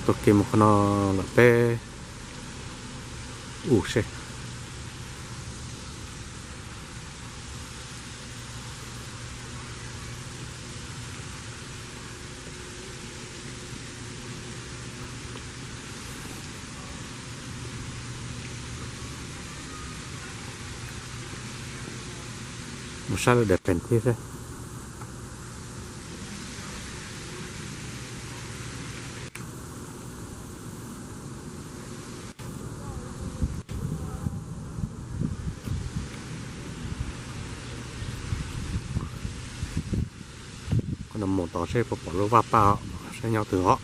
Tuaj kev mus qhov no lawm peb ub seb. Mus saib lawv daim pem thiab seb. Qhov no mus tod seb puas pom lub vaj paj os, saib nyob twg os.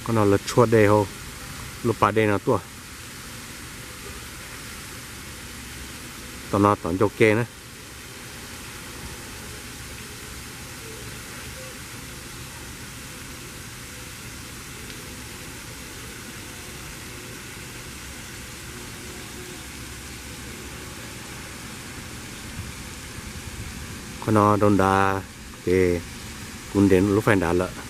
Qhov no lawv tshuab dej hauv lub pas dej no tuaj. Tom no tom ncauj ke na. Qhov no rau nrad ces kuv nres lub fais nrad lawm.